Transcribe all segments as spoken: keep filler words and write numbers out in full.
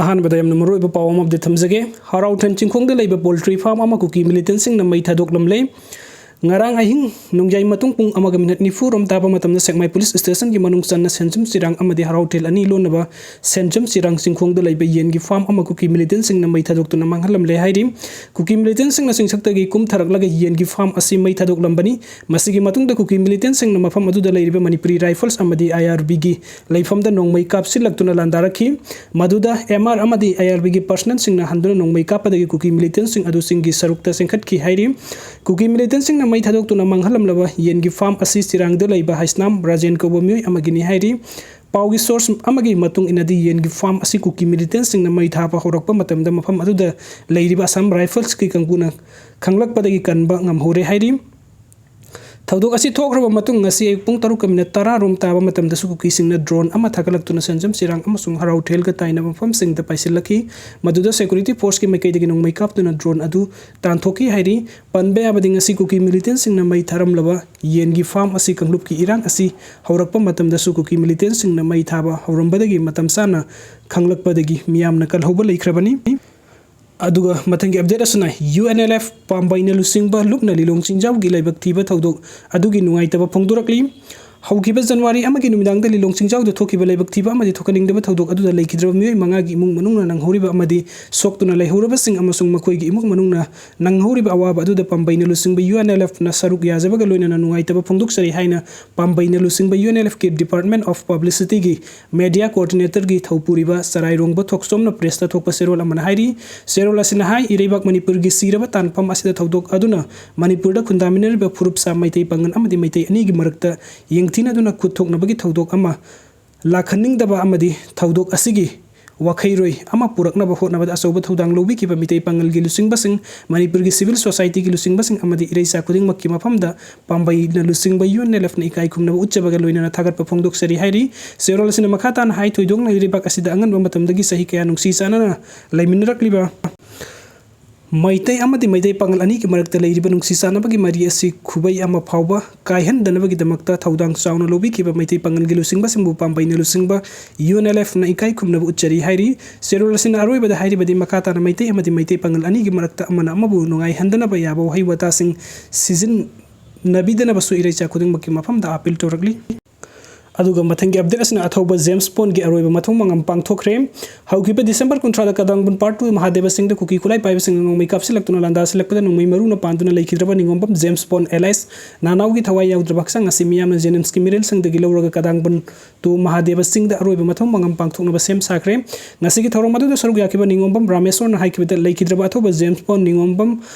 ꯑꯍꯥꯟꯕꯗ ꯌꯥꯝꯅ ꯃꯔꯨꯑꯣꯏꯕ ꯄꯥꯎ ꯑꯃ ꯑꯞꯗꯦꯠ ꯊꯝꯖꯒꯦ꯫ ꯍꯔꯥꯎꯊꯦꯟ ꯆꯤꯡꯈꯣꯡꯗ ꯂꯩꯕ ꯄꯣꯜꯇ꯭ꯔꯤ ꯐꯥꯔꯝ ꯑꯃ ꯀꯨꯀꯤ ꯃꯤꯂꯤꯇꯦꯟꯁꯤꯡꯅ ꯃꯩ ꯊꯥꯗꯣꯛꯂꯝꯂꯦ꯫ ꯉꯔꯥꯡ ꯑꯍꯤꯡ ꯅꯣꯡꯌꯥꯏ ꯃꯇꯨꯡ ꯄꯨꯡ ꯑꯃꯒ ꯃꯤꯅꯠ ꯅꯤꯐꯨ ꯔꯣꯝ ꯇꯥꯕ ꯃꯇꯝꯗ ꯁꯦꯛꯃꯥꯏ ꯄꯨꯂꯤꯁ ꯁ꯭ꯇꯦꯁꯟꯒꯤ ꯃꯅꯨꯡ ꯆꯟꯅ ꯁꯦꯟꯖꯝ ꯆꯤꯔꯥꯡ ꯑꯃꯗꯤ ꯍꯔꯥꯎꯊꯦꯜ ꯑꯅꯤ ꯂꯣꯟꯅꯕ ꯁꯦꯟꯖꯝ ꯆꯤꯔꯥꯡ ꯆꯤꯡꯈꯣꯡꯗ ꯂꯩꯕ ꯌꯦꯟꯒꯤ ꯐꯥꯔꯝ ꯑꯃ ꯀꯨꯀꯤ ꯃꯤꯂꯤꯇꯦꯟꯁꯤꯡꯅ ꯃꯩ ꯊꯥꯗꯣꯛꯇꯨꯅ ꯃꯥꯡꯍꯜꯂꯝꯂꯦ ꯍꯥꯏꯔꯤ꯫ ꯀꯨꯀꯤ ꯃꯤꯂꯤꯇꯦꯟꯁꯤꯡꯅ ꯆꯤꯡꯊꯛꯇꯒꯤ ꯀꯨꯝꯊꯔꯛꯂꯒ ꯌꯦꯟꯒꯤ ꯐꯥꯔꯝ ꯑꯁꯤ ꯃꯩ ꯊꯥꯗꯣꯛꯂꯝꯕꯅꯤ꯫ ꯃꯁꯤꯒꯤ ꯃꯇꯨꯡꯗ ꯀꯨꯀꯤ ꯃꯤꯂꯤꯇꯦꯟꯁꯤꯡꯅ ꯃꯐꯝ ꯑꯗꯨꯗ ꯂꯩꯔꯤꯕ ꯃꯅꯤꯄꯨꯔꯤ ꯔꯥꯏꯐꯜꯁ ꯑꯃꯗꯤ ꯑꯥꯏ ꯑꯥꯔ ꯕꯤꯒꯤ ꯂꯩꯐꯝꯗ ꯅꯣꯡꯃꯩ ꯀꯥꯞꯁꯤꯜꯂꯛꯇꯨꯅ ꯂꯥꯟꯗꯥꯔꯛꯈꯤ꯫ ꯃꯗꯨꯗ ꯑꯦꯝ ꯑꯥꯔ ꯑꯃꯗꯤ ꯑꯥꯏ ꯑꯥꯔ ꯕꯤꯒꯤ ꯄꯔꯁꯅꯦꯜꯁꯤꯡꯅ ꯍꯟꯗꯨꯅ ꯅꯣꯡꯃꯩ ꯀꯥꯞꯄꯗꯒꯤ ꯀꯨꯀꯤ ꯃꯤꯂꯤꯇꯦꯟꯁꯤꯡ ꯑꯗꯨ ꯆꯤꯡꯒꯤ ꯁꯔꯨꯛꯇ ꯆꯦꯟꯈꯠꯈꯤ ꯍꯥꯏꯔꯤ꯫ ꯀꯨꯀꯤ ꯃꯤꯂꯤꯇꯦꯟꯁꯤꯡꯅ ꯃꯩ ꯊꯥꯗꯣꯛꯇꯨꯅ ꯃꯥꯡꯍꯜꯂꯝꯂꯕ ꯌꯦꯟꯒꯤ ꯐꯥꯔꯝ ꯑꯁꯤ ꯆꯤꯔꯥꯡꯗ ꯂꯩꯕ ꯍꯩꯁꯅꯥꯝ ꯔꯥꯖꯦꯟ ꯀꯧꯕ ꯃꯤꯑꯣꯏ ꯑꯃꯒꯤꯅꯤ ꯍꯥꯏꯔꯤ꯫ ꯄꯥꯎꯒꯤ ꯁꯣꯔꯁ ꯑꯃꯒꯤ ꯃꯇꯨꯡ ꯏꯟꯅꯗꯤ ꯌꯦꯟꯒꯤ ꯐꯥꯔꯝ ꯑꯁꯤ ꯀꯨꯀꯤ ꯃꯤꯂꯤꯇꯦꯟꯁꯤꯡꯅ ꯃꯩ ꯊꯥꯕ ꯍꯧꯔꯛꯄ ꯃꯇꯝꯗ ꯃꯐꯝ ꯑꯗꯨꯗ ꯂꯩꯔꯤꯕ ꯑꯁꯥꯝ ꯔꯥꯏꯐꯜꯁꯀꯤ ꯀꯥꯡꯕꯨꯅ ꯈꯪꯂꯛꯄꯗꯒꯤ ꯀꯟꯕ ꯉꯝꯍꯧꯔꯦ ꯍꯥꯏꯔꯤ꯫ ꯊꯧꯗꯣꯛ ꯑꯁꯤ ꯊꯣꯛꯈ꯭ꯔꯕ ꯃꯇꯨꯡ ꯉꯁꯤ ꯑꯌꯨꯛ ꯄꯨꯡ ꯇꯔꯨꯛꯀ ꯃꯤꯅꯠ ꯇꯔꯥ ꯔꯣꯝ ꯇꯥꯕ ꯃꯇꯝꯗꯁꯨ ꯀꯨꯀꯤꯁꯤꯡꯅ ꯗ꯭ꯔꯣꯟ ꯑꯃ ꯊꯥꯒꯠꯂꯛꯇꯨꯅ ꯁꯦꯟꯖꯝ ꯆꯤꯔꯥꯡ ꯑꯃꯁꯨꯡ ꯍꯔꯥꯎꯊꯦꯜꯒ ꯇꯥꯏꯅꯕ ꯃꯐꯝꯁꯤꯡꯗ ꯄꯥꯏꯁꯤꯜꯂꯛꯈꯤ꯫ ꯃꯗꯨꯗ ꯁꯦꯀ꯭ꯌꯨꯔꯤꯇꯤ ꯐꯣꯔꯁꯀꯤ ꯃꯥꯏꯀꯩꯗꯒꯤ ꯅꯣꯡꯃꯩ ꯀꯥꯞꯇꯨꯅ ꯗ꯭ꯔꯣꯟ ꯑꯗꯨ ꯇꯥꯟꯊꯣꯛꯈꯤ ꯍꯥꯏꯔꯤ꯫ ꯄꯟꯕ ꯌꯥꯕꯗꯤ ꯉꯁꯤ ꯀꯨꯀꯤ ꯃꯤꯂꯤꯇꯦꯟꯁꯤꯡꯅ ꯃꯩ ꯊꯥꯔꯝꯂꯕ ꯌꯦꯟꯒꯤ ꯐꯥꯔꯝ ꯑꯁꯤ ꯀꯥꯡꯂꯨꯞꯀꯤ ꯏꯔꯥꯡ ꯑꯁꯤ ꯍꯧꯔꯛꯄ ꯃꯇꯝꯗꯁꯨ ꯀꯨꯀꯤ ꯃꯤꯂꯤꯇꯦꯟꯁꯤꯡꯅ ꯃꯩ ꯊꯥꯕ ꯍꯧꯔꯝꯕꯗꯒꯤ ꯃꯇꯝ ꯆꯥꯅ ꯈꯪꯂꯛꯄꯗꯒꯤ ꯃꯤꯌꯥꯝꯅ ꯀꯜꯍꯧꯕ ꯂꯩꯈ꯭ꯔꯕꯅꯤ꯫ ꯑꯗꯨꯒ ꯃꯊꯪꯒꯤ ꯑꯞꯗꯦꯠ ꯑꯁꯤꯅ ꯌꯨ ꯑꯦꯟ ꯑꯦꯜ ꯑꯦꯐ ꯄꯥꯝꯕꯩꯅ ꯂꯨꯆꯤꯡꯕ ꯂꯨꯞꯅ ꯂꯤꯂꯣꯡ ꯆꯤꯡꯖꯥꯎꯒꯤ ꯂꯥꯏꯕꯛ ꯊꯤꯕ ꯊꯧꯗꯣꯛ ꯑꯗꯨꯒꯤ ꯅꯨꯡꯉꯥꯏꯇꯕ ꯐꯣꯡꯗꯣꯔꯛꯂꯤ꯫ ꯍꯧꯈꯤꯕ ꯖꯅꯋꯥꯔꯤ ꯑꯃꯒꯤ ꯅꯨꯃꯤꯗꯥꯡꯗ ꯂꯤꯂꯣꯡ ꯆꯤꯡꯖꯥꯎꯗ ꯊꯣꯛꯈꯤꯕ ꯂꯥꯏꯕꯛ ꯊꯤꯕ ꯑꯃꯗꯤ ꯊꯣꯛꯍꯟꯅꯤꯡꯗꯕ ꯊꯧꯗꯣꯛ ꯑꯗꯨꯗ ꯂꯩꯈꯤꯗ꯭ꯔꯕ ꯃꯤꯑꯣꯏ ꯃꯉꯥꯒꯤ ꯏꯃꯨꯡ ꯃꯅꯨꯡꯅ ꯅꯪꯍꯧꯔꯤꯕ ꯑꯃꯗꯤ ꯁꯣꯛꯇꯨꯅ ꯂꯩꯍꯧꯔꯕꯁꯤꯡ ꯑꯃꯁꯨꯡ ꯃꯈꯣꯏꯒꯤ ꯏꯃꯨꯡ ꯃꯅꯨꯡꯅ ꯅꯪꯍꯧꯔꯤꯕ ꯑꯋꯥꯕ ꯑꯗꯨꯗ ꯄꯥꯝꯕꯩꯅ ꯂꯨꯆꯤꯡꯕ ꯌꯨ ꯑꯦꯟ ꯑꯦꯜ ꯑꯦꯐꯅ ꯁꯔꯨꯛ ꯌꯥꯖꯕꯒ ꯂꯣꯏꯅꯅ ꯅꯨꯡꯉꯥꯏꯇꯕ ꯐꯣꯡꯗꯣꯛꯆꯔꯤ ꯍꯥꯏꯅ ꯄꯥꯝꯕꯩꯅ ꯂꯨꯆꯤꯡꯕ ꯌꯨ ꯑꯦꯟ ꯑꯦꯜ ꯑꯦꯐꯀꯤ Department of Publicityꯒꯤ ꯃꯦꯗꯤꯌꯥ ꯀꯣꯑꯣꯔꯗꯤꯅꯦꯇꯔꯒꯤ ꯊꯧꯄꯨꯔꯤꯕ ꯆꯔꯥꯏꯔꯣꯡꯕ ꯊꯣꯛꯆꯣꯝꯅ ꯄ꯭ꯔꯦꯁꯇ ꯊꯣꯛꯄ ꯆꯦꯔꯣꯜ ꯑꯃꯅ ꯍꯥꯏꯔꯤ꯫ ꯆꯦꯔꯣꯜ ꯑꯁꯤꯅ ꯍꯥꯏ, ꯏꯔꯩꯕꯥꯛ ꯃꯅꯤꯄꯨꯔꯒꯤ ꯁꯤꯔꯕ ꯇꯥꯟꯐꯝ ꯑꯁꯤꯗ ꯊꯧꯗꯣꯛ ꯑꯗꯨꯅ ꯃꯅꯤꯄꯨꯔꯗ ꯈꯨꯟꯗꯥꯃꯤꯟꯅꯔꯤꯕ ꯐꯨꯔꯨꯞ ꯁꯥ ꯃꯩꯇꯩ ꯄꯥꯉꯜ ꯑꯃꯗꯤ ꯃꯩꯇꯩ ꯑꯅꯤꯒꯤ ꯃꯔꯛꯇ ꯌꯦꯡꯊꯤꯅꯗꯨꯅ ꯈꯨꯠ ꯊꯣꯛꯅꯕꯒꯤ ꯊꯧꯗꯣꯛ ꯑꯃ ꯂꯥꯛꯍꯟꯅꯤꯡꯗꯕ ꯑꯃꯗꯤ ꯊꯧꯗꯣꯛ ꯑꯁꯤꯒꯤ ꯋꯥꯈꯩꯔꯣꯏ ꯑꯃ ꯄꯨꯔꯛꯅꯕ ꯍꯣꯠꯅꯕꯗ ꯑꯆꯧꯕ ꯊꯧꯗꯥꯡ ꯂꯧꯕꯤꯈꯤꯕ ꯃꯤꯇꯩ ꯄꯥꯉꯜꯒꯤ ꯂꯨꯆꯤꯡꯕꯁꯤꯡ, ꯃꯅꯤꯄꯨꯔꯒꯤ ꯁꯤꯚꯤꯜ ꯁꯣꯁꯥꯏꯇꯤꯒꯤ ꯂꯨꯆꯤꯡꯕꯁꯤꯡ ꯑꯃꯗꯤ ꯏꯔꯩꯆꯥ ꯈꯨꯗꯤꯡꯃꯛꯀꯤ ꯃꯐꯝꯗ ꯄꯥꯝꯕꯩꯅ ꯂꯨꯆꯤꯡꯕ ꯌꯨ ꯑꯦꯟ ꯑꯦꯜ ꯑꯦꯐꯅ ꯏꯀꯥꯏ ꯈꯨꯝꯅꯕ ꯎꯠꯆꯕꯒ ꯂꯣꯏꯅꯅ ꯊꯥꯒꯠꯄ ꯐꯣꯡꯗꯣꯛꯆꯔꯤ ꯍꯥꯏꯔꯤ꯫ ꯆꯦꯔꯣꯜ ꯑꯁꯤꯅ ꯃꯈꯥ ꯇꯥꯅ ꯍꯥꯏ, ꯊꯣꯏꯗꯣꯛꯅ ꯏꯔꯩꯕꯥꯛ ꯑꯁꯤꯗ ꯑꯉꯟꯕ ꯃꯇꯝꯗꯒꯤ ꯆꯍꯤ ꯀꯌꯥ ꯅꯨꯡꯁꯤ ꯆꯥꯟꯅꯅ ꯂꯩꯃꯤꯟꯅꯔꯛꯂꯤꯕ ꯃꯩꯇꯩ ꯑꯃꯗꯤ ꯃꯩꯇꯩ ꯄꯥꯉꯜ ꯑꯅꯤꯒꯤ ꯃꯔꯛꯇ ꯂꯩꯔꯤꯕ ꯅꯨꯡꯁꯤ ꯆꯥꯟꯅꯕꯒꯤ ꯃꯔꯤ ꯑꯁꯤ ꯈꯨꯕꯩ ꯑꯃ ꯐꯥꯎꯕ ꯀꯥꯏꯍꯟꯗꯅꯕꯒꯤꯗꯃꯛꯇ ꯊꯧꯗꯥꯡ ꯆꯥꯎꯅ ꯂꯧꯕꯤꯈꯤꯕ ꯃꯩꯇꯩ ꯄꯥꯉꯜꯒꯤ ꯂꯨꯆꯤꯡꯕꯁꯤꯡꯕꯨ ꯄꯥꯝꯕꯩꯅ ꯂꯨꯆꯤꯡꯕ UNLFꯅ ꯏꯀꯥꯏ ꯈꯨꯝꯅꯕ ꯎꯠꯆꯔꯤ ꯍꯥꯏꯔꯤ꯫ ꯆꯦꯔꯣꯜ ꯑꯁꯤꯅ ꯑꯔꯣꯏꯕꯗ ꯍꯥꯏꯔꯤꯕꯗꯤ ꯃꯈꯥ ꯇꯥꯅ ꯃꯩꯇꯩ ꯑꯃꯗꯤ ꯃꯩꯇꯩ ꯄꯥꯉꯜ ꯑꯅꯤꯒꯤ ꯃꯔꯛꯇ ꯑꯃꯅ ꯑꯃꯕꯨ ꯅꯨꯡꯉꯥꯏꯍꯟꯗꯅꯕ ꯌꯥꯕ ꯋꯥꯍꯩ ꯋꯥꯇꯥꯁꯤꯡ ꯁꯤꯖꯤꯟꯅꯕꯤꯗꯅꯕꯁꯨ ꯏꯔꯩꯆꯥ ꯈꯨꯗꯤꯡꯃꯛꯀꯤ ꯃꯐꯝꯗ appeal ꯇꯧꯔꯛꯂꯤ꯫ ꯑꯗꯨꯒ ꯃꯊꯪꯒꯤ update ꯑꯁꯤꯅ ꯑꯊꯧꯕ ꯖꯦꯝꯁ ꯕꯣꯟꯒꯤ ꯑꯔꯣꯏꯕ ꯃꯊꯧ ꯃꯉꯝ ꯄꯥꯡꯊꯣꯛꯈ꯭ꯔꯦ꯫ ꯍꯧꯈꯤꯕ December ꯀꯨꯟꯊ꯭ꯔꯥꯗ ꯀꯗꯥꯡꯕꯟ Part two ꯃꯍꯥꯗꯦꯕ ꯆꯤꯡꯗ ꯀꯨꯀꯤ ꯈꯨꯠꯂꯥꯏ ꯄꯥꯏꯕꯁꯤꯡꯅ ꯅꯣꯡꯃꯩ ꯀꯥꯞꯁꯤꯜꯂꯛꯇꯨꯅ ꯂꯥꯟꯗꯥꯁꯤꯜꯂꯛꯄꯗ ꯅꯣꯡꯃꯩ ꯃꯔꯨꯅ ꯄꯥꯟꯗꯨꯅ ꯂꯩꯈꯤꯗ꯭ꯔꯕ ꯅꯤꯉꯣꯝꯕꯝ ꯖꯦꯝꯁ ꯕꯣꯟ alias ꯅꯥꯅꯥꯎꯒꯤ ꯊꯋꯥꯏ ꯌꯥꯎꯗ꯭ꯔꯕ ꯍꯛꯆꯥꯡ ꯑꯁꯤ ꯃꯤꯌꯥꯝꯅ ꯖꯦꯅꯤꯝꯁꯀꯤ ꯃꯤꯔꯦꯜꯁꯤꯡꯗꯒꯤ ꯂꯧꯔꯒ ꯀꯗꯥꯡꯕꯟ two ꯃꯍꯥꯗꯦꯕ ꯆꯤꯡꯗ ꯑꯔꯣꯏꯕ ꯃꯊꯧ ꯃꯉꯝ ꯄꯥꯡꯊꯣꯛꯅꯕ ꯁꯦꯝ ꯁꯥꯈ꯭ꯔꯦ꯫ ꯉꯁꯤꯒꯤ ꯊꯧꯔꯝ ꯑꯗꯨꯗ ꯁꯔꯨꯛ ꯌꯥꯈꯤꯕ ꯅꯤꯉꯣꯝꯕꯝ ꯔꯥꯃꯦꯁꯣꯔꯅ ꯍꯥꯏꯈꯤꯕꯗ, ꯂꯩꯈꯤꯗ꯭ꯔꯕ ꯑꯊꯧꯕ ꯖꯦꯝꯁ ꯕꯣꯟ ꯅꯤꯉꯣꯝꯕꯝ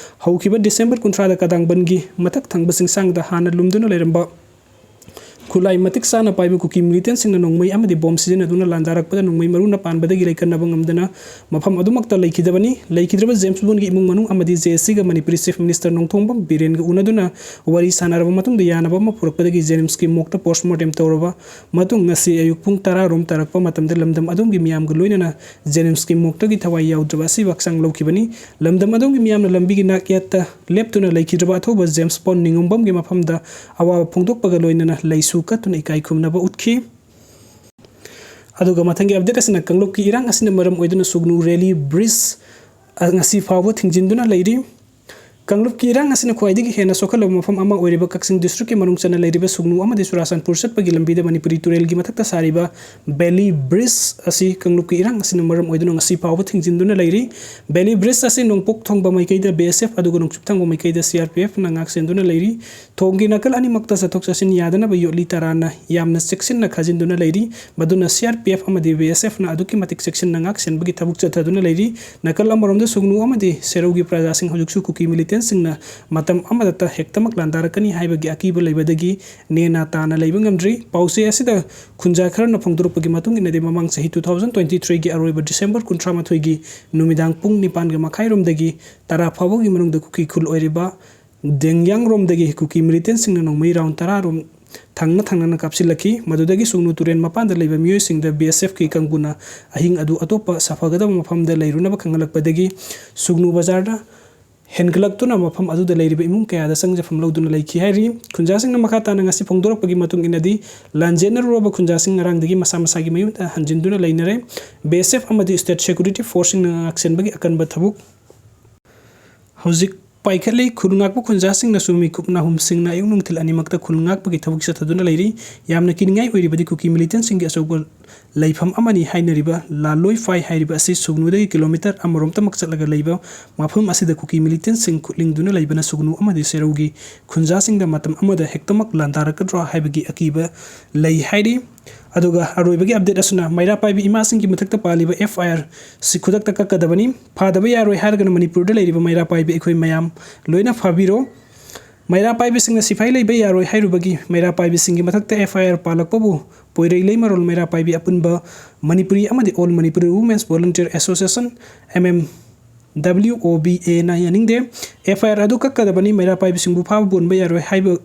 ꯍꯧꯈꯤꯕ December ꯀꯨꯟꯊ꯭ꯔꯥꯗ ꯀꯗꯥꯡꯕꯟꯒꯤ ꯃꯊꯛ ꯊꯪꯕ ꯆꯤꯡꯁꯥꯡꯗ ꯍꯥꯟꯅ ꯂꯨꯝꯗꯨꯅ ꯂꯩꯔꯝꯕ ꯈꯨꯠꯂꯥꯏ ꯃꯇꯤꯛ ꯆꯥꯅ ꯄꯥꯏꯕ ꯀꯨꯀꯤ militantꯁꯤꯡꯅ ꯅꯣꯡꯃꯩ ꯑꯃꯗꯤ ꯕꯣꯝ ꯁꯤꯖꯤꯟꯅꯗꯨꯅ ꯂꯥꯟꯗꯥꯔꯛꯄꯗ ꯅꯣꯡꯃꯩ ꯃꯔꯨꯅ ꯄꯥꯟꯕꯗꯒꯤ ꯂꯩꯀꯠꯅꯕ ꯉꯝꯗꯅ ꯃꯐꯝ ꯑꯗꯨꯃꯛꯇ ꯂꯩꯈꯤꯗꯕꯅꯤ꯫ ꯂꯩꯈꯤꯗ꯭ꯔꯕ ꯖꯦꯝꯁ ꯕꯣꯟꯒꯤ ꯏꯃꯨꯡ ꯃꯅꯨꯡ ꯑꯃꯗꯤ JACꯒ ꯃꯅꯤꯄꯨꯔꯤ Chief Minister ꯅꯣꯡꯊꯣꯡꯕꯝ ꯕꯤꯔꯦꯟꯒ ꯎꯅꯗꯨꯅ ꯋꯥꯔꯤ ꯁꯥꯟꯅꯔꯕ ꯃꯇꯨꯡꯗ ꯌꯥꯅꯕ ꯑꯃ ꯄꯨꯔꯛꯄꯗꯒꯤ ꯖꯦꯅꯤꯝꯁꯀꯤ morgueꯇ post mortem ꯇꯧꯔꯕ ꯃꯇꯨꯡ ꯉꯁꯤ ꯑꯌꯨꯛ ꯄꯨꯡ ꯇꯔꯥ ꯔꯣꯝ ꯇꯥꯔꯛꯄ ꯃꯇꯝꯗ ꯂꯝꯗꯝ ꯑꯗꯣꯝꯒꯤ ꯃꯤꯌꯥꯝꯒ ꯂꯣꯏꯅꯅ ꯖꯦꯅꯤꯝꯁꯀꯤ morgueꯇꯒꯤ ꯊꯋꯥꯏ ꯌꯥꯎꯗ꯭ꯔꯕ ꯑꯁꯤꯕꯨ ꯍꯛꯆꯥꯡ ꯂꯧꯈꯤꯕꯅꯤ꯫ ꯂꯝꯗꯝ ꯑꯗꯣꯝꯒꯤ ꯃꯤꯌꯥꯝꯅ ꯂꯝꯕꯤꯒꯤ ꯅꯥꯛꯌꯦꯠꯇ ꯂꯦꯞꯇꯨꯅ ꯂꯩꯈꯤꯗ꯭ꯔꯕ ꯑꯊꯧꯕ ꯖꯦꯝꯁ ꯕꯣꯟ ꯅꯤꯉꯣꯝꯕꯝꯒꯤ ꯃꯐꯝꯗ ꯑꯋꯥꯕ ꯐꯣꯡꯗꯣꯛꯄꯒ ꯂꯣꯏꯅꯅ ꯂꯩꯁꯨ ꯀꯠꯇꯨꯅ ꯏꯀꯥꯏ ꯈꯨꯝꯅꯕ ꯎꯠꯈꯤ꯫ ꯑꯗꯨꯒ ꯃꯊꯪꯒꯤ update ꯑꯁꯤꯅ ꯀꯥꯡꯂꯨꯞꯀꯤ ꯏꯔꯥꯡ ꯑꯁꯤꯅ ꯃꯔꯝ ꯑꯣꯏꯗꯨꯅ ꯁꯨꯒꯅꯨ ꯔꯦꯂꯤ ꯕ꯭ꯔꯤꯖ ꯉꯁꯤ ꯐꯥꯎꯕ ꯊꯤꯡꯖꯤꯟꯗꯨꯅ ꯂꯩꯔꯤ꯫ ꯀꯥꯡꯂꯨꯞꯀꯤ ꯏꯔꯥꯡ ꯑꯁꯤꯅ ꯈ꯭ꯋꯥꯏꯗꯒꯤ ꯍꯦꯟꯅ ꯁꯣꯛꯍꯜꯂꯕ ꯃꯐꯝ ꯑꯃ ꯑꯣꯏꯔꯤꯕ ꯀꯛꯆꯤꯡ districtꯀꯤ ꯃꯅꯨꯡ ꯆꯟꯅ ꯂꯩꯔꯤꯕ ꯁꯨꯒꯅꯨ ꯑꯃꯗꯤ ꯆꯨꯔꯥꯆꯥꯟꯄꯨꯔ ꯆꯠꯄꯒꯤ ꯂꯝꯕꯤꯗ ꯃꯅꯤꯄꯨꯔꯤ ꯇꯨꯔꯦꯜꯒꯤ ꯃꯊꯛꯇ ꯁꯥꯔꯤꯕ ꯕꯦꯂꯤ ꯕ꯭ꯔꯤꯖ ꯑꯁꯤ ꯀꯥꯡꯂꯨꯞꯀꯤ ꯏꯔꯥꯡ ꯑꯁꯤꯅ ꯃꯔꯝ ꯑꯣꯏꯗꯨꯅ ꯉꯁꯤ ꯐꯥꯎꯕ ꯊꯤꯡꯖꯤꯟꯗꯨꯅ ꯂꯩꯔꯤ꯫ ꯕꯦꯂꯤ ꯕ꯭ꯔꯤꯖ ꯑꯁꯤ ꯅꯣꯡꯄꯣꯛ ꯊꯪꯕ ꯃꯥꯏꯀꯩꯗ BSF ꯑꯗꯨꯒ ꯅꯣꯡꯆꯨꯞ ꯊꯪꯕ ꯃꯥꯏꯀꯩꯗ CRPFꯅ ꯉꯥꯛ ꯁꯦꯟꯗꯨꯅ ꯂꯩꯔꯤ꯫ ꯊꯣꯡꯒꯤ ꯅꯥꯀꯜ ꯑꯅꯤꯃꯛꯇ ꯆꯠꯊꯣꯛ ꯆꯠꯁꯤꯟ ꯌꯥꯗꯅꯕ ꯌꯣꯠꯂꯤ ꯇꯔꯥꯅ ꯌꯥꯝꯅ ꯆꯦꯛꯁꯤꯟꯅ ꯈꯥꯖꯤꯟꯗꯨꯅ ꯂꯩꯔꯤ꯫ ꯃꯗꯨꯅ CRPF ꯑꯃꯗꯤ BSFꯅ ꯑꯗꯨꯛꯀꯤ ꯃꯇꯤꯛ ꯆꯦꯛꯁꯤꯟꯅ ꯉꯥꯛ ꯁꯦꯟꯕꯒꯤ ꯊꯕꯛ ꯆꯠꯊꯗꯨꯅ ꯂꯩꯔꯤ꯫ ꯅꯥꯀꯜ ꯑꯃꯔꯣꯝꯗ ꯁꯨꯒꯅꯨ ꯑꯃꯗꯤ ꯁꯦꯔꯧꯒꯤ ꯄ꯭ꯔꯖꯥꯁꯤꯡ ꯍꯧꯖꯤꯛꯁꯨ ꯀꯨꯀꯤ militantꯁꯤꯡꯅ ꯃꯇꯝ ꯑꯃꯗꯇ ꯍꯦꯛꯇꯃꯛ ꯂꯥꯟꯗꯥꯔꯛꯀꯅꯤ ꯍꯥꯏꯕꯒꯤ ꯑꯀꯤꯕ ꯂꯩꯕꯗꯒꯤ ꯅꯦꯅꯥ ꯇꯥꯅ ꯂꯩꯕ ꯉꯝꯗ꯭ꯔꯤ꯫ ꯄꯥꯎꯆꯦ ꯑꯁꯤꯗ ꯈꯨꯟꯖꯥ ꯈꯔꯅ ꯐꯣꯡꯗꯣꯔꯛꯄꯒꯤ ꯃꯇꯨꯡ ꯏꯟꯅꯗꯤ, ꯃꯃꯥꯡ ꯆꯍꯤ two thousand twenty threeꯒꯤ ꯑꯔꯣꯏꯕ December ꯀꯨꯟꯊ꯭ꯔꯥ ꯃꯥꯊꯣꯏꯒꯤ ꯅꯨꯃꯤꯗꯥꯡ ꯄꯨꯡ ꯅꯤꯄꯥꯟꯒ ꯃꯈꯥꯏꯔꯣꯝꯗꯒꯤ ꯇꯔꯥ ꯐꯥꯎꯕꯒꯤ ꯃꯅꯨꯡꯗ ꯀꯨꯀꯤ ꯈꯨꯜ ꯑꯣꯏꯔꯤꯕ ꯗꯦꯡꯌꯥꯡꯔꯣꯝꯗꯒꯤ ꯀꯨꯀꯤ militantꯁꯤꯡꯅ ꯅꯣꯡꯃꯩ round ꯇꯔꯥ ꯔꯣꯝ ꯊꯪꯅ ꯊꯪꯅꯅ ꯀꯥꯞꯁꯤꯜꯂꯛꯈꯤ꯫ ꯃꯗꯨꯗꯒꯤ ꯁꯨꯒꯅꯨ ꯇꯨꯔꯦꯜ ꯃꯄꯥꯟꯗ ꯂꯩꯕ ꯃꯤꯑꯣꯏꯁꯤꯡꯗ BSFꯀꯤ ꯀꯥꯡꯕꯨꯅ ꯑꯍꯤꯡ ꯑꯗꯨ ꯑꯇꯣꯞꯄ ꯁꯥꯐꯒꯗꯕ ꯃꯐꯝꯗ ꯂꯩꯔꯨꯅꯕ ꯈꯪꯍꯜꯂꯛꯄꯗꯒꯤ ꯁꯨꯒꯅꯨ ꯕꯖꯥꯔꯗ ꯍꯦꯟꯒꯠꯂꯛꯇꯨꯅ ꯃꯐꯝ ꯑꯗꯨꯗ ꯂꯩꯔꯤꯕ ꯏꯃꯨꯡ ꯀꯌꯥꯗ ꯆꯪꯖꯐꯝ ꯂꯧꯗꯨꯅ ꯂꯩꯈꯤ ꯍꯥꯏꯔꯤ꯫ ꯈꯨꯟꯖꯥꯁꯤꯡꯅ ꯃꯈꯥ ꯇꯥꯅ ꯉꯁꯤ ꯐꯣꯡꯗꯣꯔꯛꯄꯒꯤ ꯃꯇꯨꯡ ꯏꯟꯅꯗꯤ, ꯂꯥꯟꯖꯦꯟꯅꯔꯨꯔꯕ ꯈꯨꯟꯖꯥꯁꯤꯡ ꯉꯔꯥꯡꯗꯒꯤ ꯃꯁꯥ ꯃꯁꯥꯒꯤ ꯃꯌꯨꯝꯗ ꯍꯟꯖꯤꯟꯗꯨꯅ ꯂꯩꯅꯔꯦ꯫ BSF ꯑꯃꯗꯤ state security forceꯁꯤꯡꯅ ꯉꯥꯛꯁꯦꯟꯕꯒꯤ ꯑꯀꯟꯕ ꯊꯕꯛ ꯍꯧꯖꯤꯛ ꯄꯥꯏꯈꯠꯂꯤ꯫ ꯈꯨꯜ ꯉꯥꯛꯄ ꯈꯨꯟꯖꯥꯁꯤꯡꯅꯁꯨ ꯃꯤꯈꯨꯞ ꯅꯥꯍꯨꯝꯁꯤꯡꯅ ꯑꯌꯨꯛ ꯅꯨꯡꯊꯤꯜ ꯑꯅꯤꯃꯛꯇ ꯈꯨꯜ ꯉꯥꯛꯄꯒꯤ ꯊꯕꯛ ꯆꯠꯊꯗꯨꯅ ꯂꯩꯔꯤ꯫ ꯌꯥꯝꯅ ꯀꯤꯅꯤꯡꯉꯥꯏ ꯑꯣꯏꯔꯤꯕꯗꯤ ꯀꯨꯀꯤ militantꯁꯤꯡꯒꯤ ꯑꯆꯧꯕ ꯂꯩꯐꯝ ꯑꯃꯅꯤ ꯍꯥꯏꯅꯔꯤꯕ ꯂꯥꯂꯣꯏ ꯐꯥꯏ ꯍꯥꯏꯔꯤꯕ ꯑꯁꯤ ꯁꯨꯒꯅꯨꯗꯒꯤ kilometre ꯑꯃꯔꯣꯝꯇꯃꯛ ꯆꯠꯂꯒ ꯂꯩꯕ ꯃꯐꯝ ꯑꯁꯤꯗ ꯀꯨꯀꯤ militantꯁꯤꯡ ꯈꯨꯠꯂꯤꯡꯗꯨꯅ ꯂꯩꯕꯅ ꯁꯨꯒꯅꯨ ꯑꯃꯗꯤ ꯁꯦꯔꯧꯒꯤ ꯈꯨꯟꯖꯥꯁꯤꯡꯗ ꯃꯇꯝ ꯑꯃꯗ ꯍꯦꯛꯇꯃꯛ ꯂꯥꯟꯗꯥꯔꯛꯀꯗ꯭ꯔꯥ ꯍꯥꯏꯕꯒꯤ ꯑꯀꯤꯕ ꯂꯩ ꯍꯥꯏꯔꯤ꯫ ꯑꯗꯨꯒ ꯑꯔꯣꯏꯕꯒꯤ update ꯑꯁꯤꯅ ꯃꯩꯔꯥ ꯄꯥꯏꯕꯤ ꯏꯃꯥꯁꯤꯡꯒꯤ ꯃꯊꯛꯇ ꯄꯥꯜꯂꯤꯕ FIRꯁꯤ ꯈꯨꯗꯛꯇ ꯀꯛꯀꯗꯕꯅꯤ꯫ ꯐꯥꯗꯕ ꯌꯥꯔꯣꯏ ꯍꯥꯏꯔꯒꯅ ꯃꯅꯤꯄꯨꯔꯗ ꯂꯩꯔꯤꯕ ꯃꯩꯔꯥ ꯄꯥꯏꯕꯤ ꯑꯩꯈꯣꯏ ꯃꯌꯥꯝ ꯂꯣꯏꯅ ꯐꯥꯕꯤꯔꯣ꯫ ꯃꯩꯔꯥ ꯄꯥꯏꯕꯤꯁꯤꯡꯅ ꯁꯤꯐꯥꯏ ꯂꯩꯕ ꯌꯥꯔꯣꯏ ꯍꯥꯏꯔꯨꯕꯒꯤ ꯃꯩꯔꯥ ꯄꯥꯏꯕꯤꯁꯤꯡꯒꯤ ꯃꯊꯛꯇ FIR ꯄꯥꯜꯂꯛꯄꯕꯨ ꯄꯣꯏꯔꯩ ꯂꯩꯃꯔꯣꯜ ꯃꯩꯔꯥ ꯄꯥꯏꯕꯤ ꯑꯄꯨꯟꯕ ꯃꯅꯤꯄꯨꯔꯤ ꯑꯃꯗꯤ All Manipuri Women's Volunteer Association, MMWOBAꯅ ꯌꯥꯅꯤꯡꯗꯦ꯫ FIR ꯑꯗꯨ ꯀꯛꯀꯗꯕꯅꯤ, ꯃꯩꯔꯥ ꯄꯥꯏꯕꯤꯁꯤꯡꯕꯨ ꯐꯥꯕ ꯄꯨꯟꯕ ꯌꯥꯔꯣꯏ ꯍꯥꯏꯕ